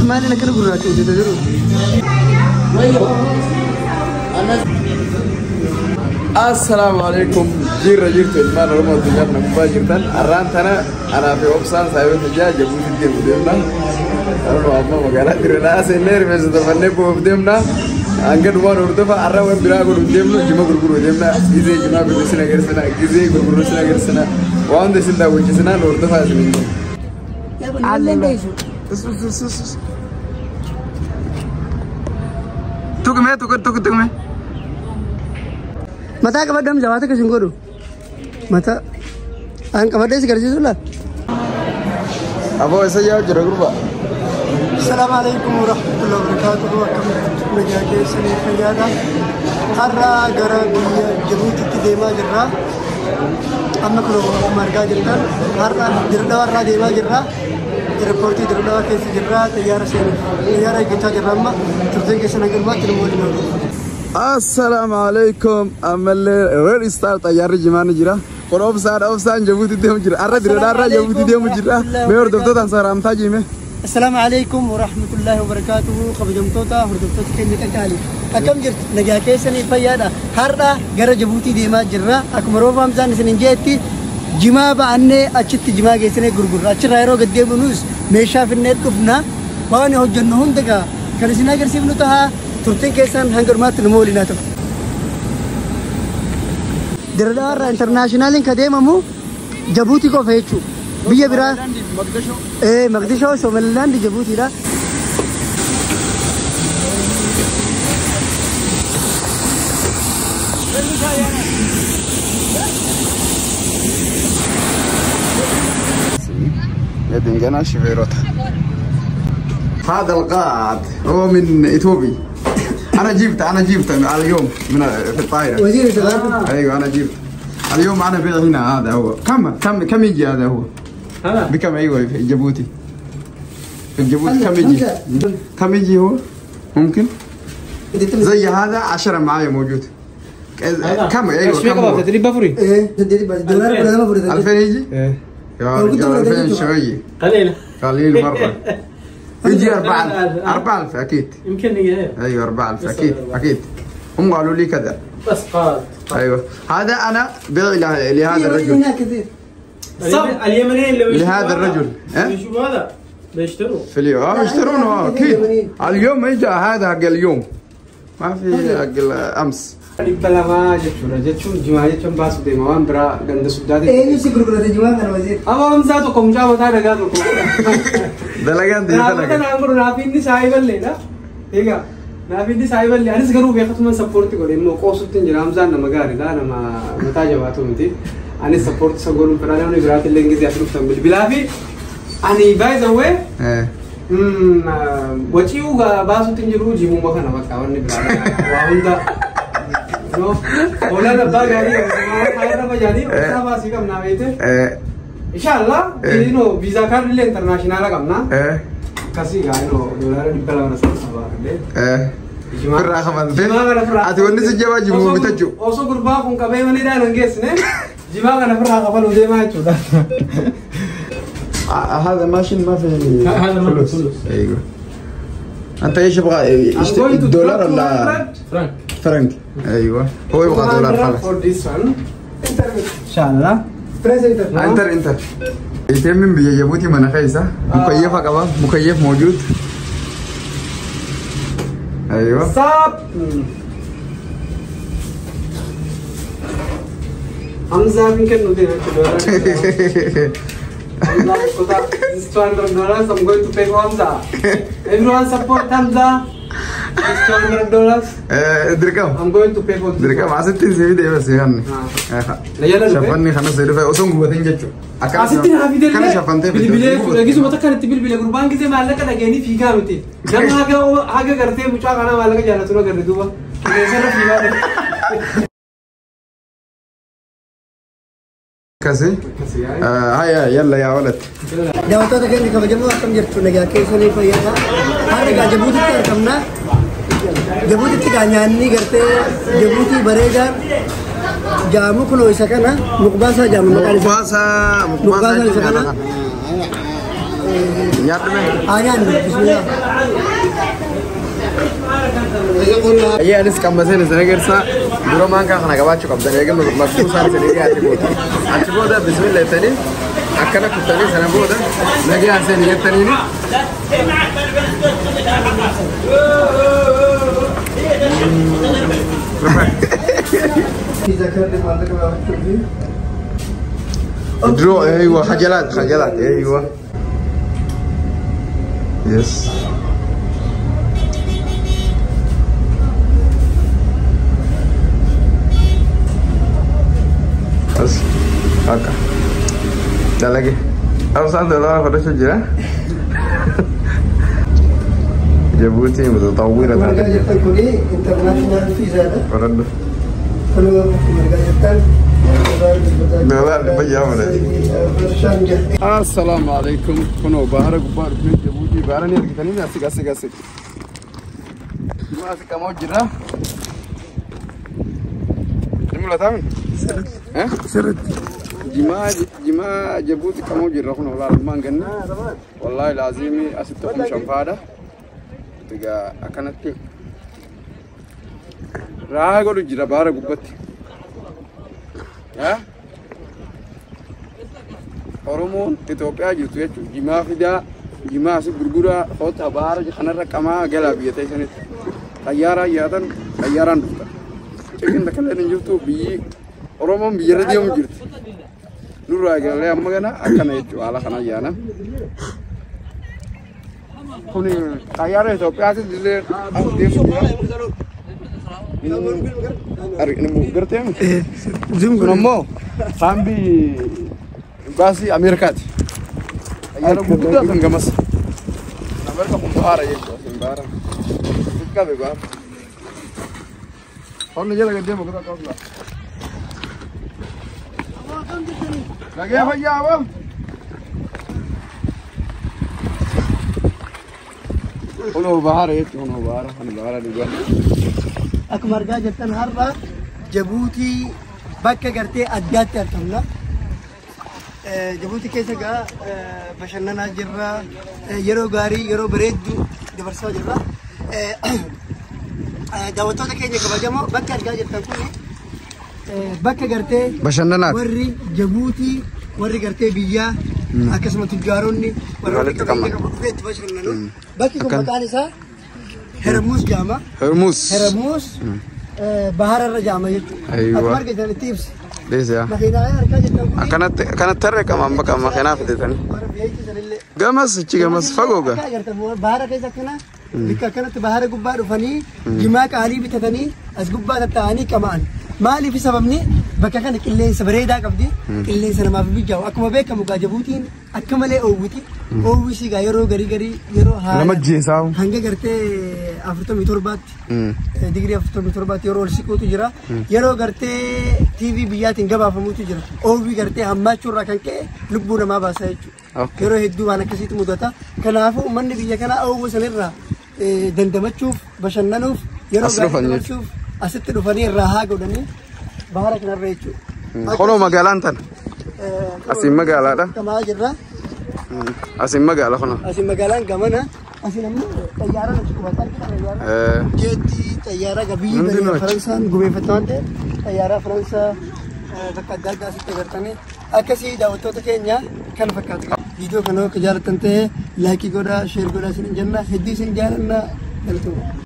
Maali akkana gurraacha hojjeta jiru? Assalaamu alaikum. Jirra jirtu ilmaan Oromoo addunyaa kana gubbaa jirtan. Arraan tana anaa fi Obsaan saayiboota jaha Jabuuti deemu deemna. Karuma amma magaalaa Dirrenaa seennee rifeensa tolfannee bu'uuf deemna. Hanga dhumaan hordofa arra waan biraa godhuuf deemnu jima gurguruu deemna. Gizee jimaa bitu sin agarsiisna. Gizee gurguruu sin agarsiisna. Waan hunda isin daawwachiisna nu hordofaa isin hin jenna. Tuqmee tuqe tuqe tuqmee. Mataa qabadhu Hamza waan takka sin godhu. Mataa an qabadhee si garsiisu laal. Aboo isa yaa jira gurbaa. Salaamu alaikum warahmatullahi wabarakatuh. Akkam jirtu nagaa keessanii fayyaadha. Har'a gara biyya Jibuutitti deemaa jirra. Amma kun akkuma argaa jirtan har'a Dirredhawa irraa deemaa jirra. Airpoortii Dirredhawa keessa jirra. Xiyyaara seenuuf xiyyaara eeggachaa jirra amma turteen keessan hanga dhumaatti nu waliin oolu. Assalaamu alaikum. Ammallee Red Star xayyaarri jimaa ni jira. Kun Obsaadha. Obsaan Jabuuti deemu jira. Arra Dirredhaa irraa Jabuuti deemu jira. Mee hordoftootaan salaamtaa jime. Assalaamu alaikum warahmatullahi wabarakatuh. Kabajamtoota hordoftoota keenya qaqqaalii. Akkam jirtu nagaa keessanii fayyaadha. Har'a gara Jabuutii deemaa jirra. Akkuma roofa Hamzaan isiniin jeetti jimaa ba'annee achitti jimaa geessinee gurgurra. Achirraa yeroo gad deebinus meeshaa finnee dhufna. Waan hojjennu hunda gaa kan isin agarsiifnu ta'a. Turtiin keessan hanga dhumaatti nu waliin haa ta'u. Dirredhaa irraa internationaliin ka deemamu Jabuutii qofa jechuudha. Biyya biraa Maqdishoo Somaliland Jabuutiidha. يدنجنا شفيروتا. هذا القاعد هو من اثيوبي. انا جبته اليوم من في الطائره. وزير شغال. ايوه انا جبته اليوم. انا بيع هنا. هذا هو كم كم كم يجي هذا هو؟ هذا بكم؟ ايوه في جيبوتي. في جيبوتي كم يجي؟ كم يجي هو؟ ممكن زي هذا 10 معايا موجود. كم؟ ايوه كم هو؟ تدريب بفري. ايه تدريب دولار ولا ما فري؟ 2000 يجي؟ ايه يا رجال 2000 شويه قليل قليل مره. يجي 4000 4000 اكيد يمكن. هي ايوه 4000 اكيد اكيد. هم قالوا لي كذا بس قال. ايوه هذا انا بيع لهذا الرجل. اليمنيين لو لهذا الرجل يشوفوا هذا بيشتروا في اليوم. يشترونه اكيد اليوم. يجي هذا حق اليوم ما في حق الامس. Dhibba lama jechuudha jechuun jimaa jechuun baasu deema waan biraa ganda suddaati. Eenyu si gurgurate jimaa kana wazir? Amma Hamzaa tokko mucaa mataa dhagaa tokko. Dalagaan ta'e dalagaa. Naan godhu naaf inni saayiballeedha. Egaa naaf inni saayiballee anis garuu beekatuma sappoorti godhe immoo qoosutti hin jira. Hamzaan nama gaariidha nama mataa jabaatu miti. Anis sappoorti isa godhuun fedhaa namni biraatti illee gizee as dhuftan bilbilaa fi ani by the way wacii baasutti hin jiru jimuma kana bakka wanni biraa waa hunda. Holaan abbaa gaarii faayirra fayyadii obsaa baasii qabnaa beekte. Inshallah viizaa kaardii illee internaashinaala qabnaa. Akkasii gaa doolaara 200 sana sabaafillee. Firraa kafaltee ati wanni si jabaa jimuu bitachuu. Osoo gurbaa kun qabee malee hin geessine jimaa kana firraa kafaluu deemaa jechuudha. هذا ماشين ما في هذا ما في فلوس. ايوه انت ايش يبغى يشتري الدولار ولا فرنك؟ فرنك ايوه هو يبغى دولار خلاص. ان شاء الله انتر انتر يتم بجيبوتي mana keessa مكيفة كمان مكيف موجود. ايوه صاب حمزة يمكن ندير دولار. This $200 I'm going to pay for Hamza. Everyone support Hamza. This $200. دركم. I'm going to pay for this. دركم عسيتين سيدي بس يعني. شافني خمس سيدي أصلا قوتين جتشو. عسيتين هافي كان شافنتي bilbilee gisuma takka itti bilbile gurbaan gisee maallaqa dhageenii fiigaa miti. Nama haga gartee mucaa kanaa maallaqa jaalatu agarre duuba. Qilleensarra fiigaa. Akkasi. Akkasi yaa. Haya yalla yaa walad. Daawwattoota keenya kabajamoo akkam jirtu nagaa keessanii fayyaadha. Har'a egaa Jabuutitti argamna. Jabuutitti gaa nyaanni gartee Jabuutii bareedaan jaamu kunoo isa kana muqbaasaa jaamu maqaan isaa. Mukbaasaa Mukbaasaa isa kana. Nyaadhu mee. Haa nyaannu bismillah. Ayyee anis qammaseen isin agarsiisa. Dura maankaa kana qabaachuu qabdan eegama maqsuu isaan isin dhiyaate booda. Achi booda bismillah jettanii akkana kuttanii sana booda nagaa seen jettaniini. درو ايوه خجلات خجلات ايوه يس بس هكا دلقي أوصل دولار فرش الجرا جيبوتي متطورة Akkuma argaa jirtan kuni international fiizaadha. فرد Kunoo akkuma argaa jirtan Doolaar 600. Farshaan jaha. السلام عليكم كنو بارك بارك من جيبوتي بارني أرجعني أسيك أسيك أسيك ما أسيك أمو جرا نملا تامن ها Sirriitti. جما جما جيبوتي كمو جرا كنو لا ما عندنا والله العظيم أستكم شنفادة تجا أكنت راغو جرا بارك بقتي ها Oromoon Itoophiyaa jirtu jechuun jimaa fidaa, jimaa asii gurguraa, hoota baara kanarra qamaa galaa biyya ta'e sanitti. Xayyaaraan yaatan xayyaaraan dhufta. Cikin takka illee hin jirtu biyyi Oromoon biyyarra deemu jirti. Nurraa galee amma gana akkana jechuudha haala kana yaana. Kuni xayyaara Itoophiyaatis illee as deemu jira. Gartee kun ammoo saambii baasii Ameerikaati. Xayyaara gurguddaa kan gamas. Ameerika kun baara jechuudha. Kun baara. Xiqqaa be baara. Qonni jala gad deemu kutaa qabla. Nagee fayyaa aboo. Kunoo baara jechuudha. Kunoo baara. Kun baara dhugaa. Akkuma argaa jirtan har'a Jabuutii bakka gartee addaatti argamna. Jabuutii keessa egaa bashannanaa jirra. Yeroo gaarii yeroo bareedduu dabarsaa jirra. Daawwattoota keenya kabajamoo bakka argaa jirtan kun bakka gartee Bashannanaati. warri Jabuutii warri gartee biyyaa akkasuma tujjaaronni warri Walitti qabeenya qabaman. qabu dhufee itti bashannanu. Bakki kun maqaan isaa Hermuus jedhama. Hermuus. Hermuus bahararra jedhama jechuudha. Aywa. Akkuma argitan itti ibsi. Deesiyaa. Makiinaa harkaa jirtan kun Akkanatti akkanatti tarree qamaan bakka makiinaa fidatanii. warra biyya sanillee. Gamas achi gamas fagoo gaa. Akka agartan bahara keessa akkana bikka akkanatti bahara gubbaa dhufanii jimaa qaalii bitatanii as gubbaa tattaa'anii qama'an. Maaliif sababni bakka kana qilleensa bareedaa qabdi qilleensa namaaf mijaa'u akkuma beekamu gaa Jabuutiin akka malee oowwiti oowwisi gaa yeroo garii garii yeroo haala Nama jeesaa. hanga gartee 47tti digirii 47tti yeroo ol siquutu jira yeroo gartee TV biyyaatiin gabaafamutu jira oowwi gartee hammaachuurraa kan ka'e lubbuu namaa baasa jechuudha. Okay. Yeroo hedduu waan akkasiitu mudata. Kanaafuu uummanni biyya kanaa oowwa sanirraa dandamachuuf bashannanuuf yeroo As dhufan gaarii dabarsuuf asitti dhufanii irraa haa godhanii bahara kanarra jechuudha. Kunoo magaalaan tana. Asiin magaalaadha. Kamaa jirra. Asiin magaala kunoo. Asiin magaalaan gamana. Asiin ammoo xayyaaraan achi qubata argina xayyaara. Jeetti xayyaara biyyi Hundinuu achi. Faransaan gubeeffata waan ta'eef xayyaara Faransaa bakka adda addaa asitti agartanii akkasii daawwattoota keenya kan fakkaatu. Viidiyoo kana akka jaallattan ta'e laayikii godhaa, sheer godhaa isin jenna. Hedduu isin jaalanna galatooma.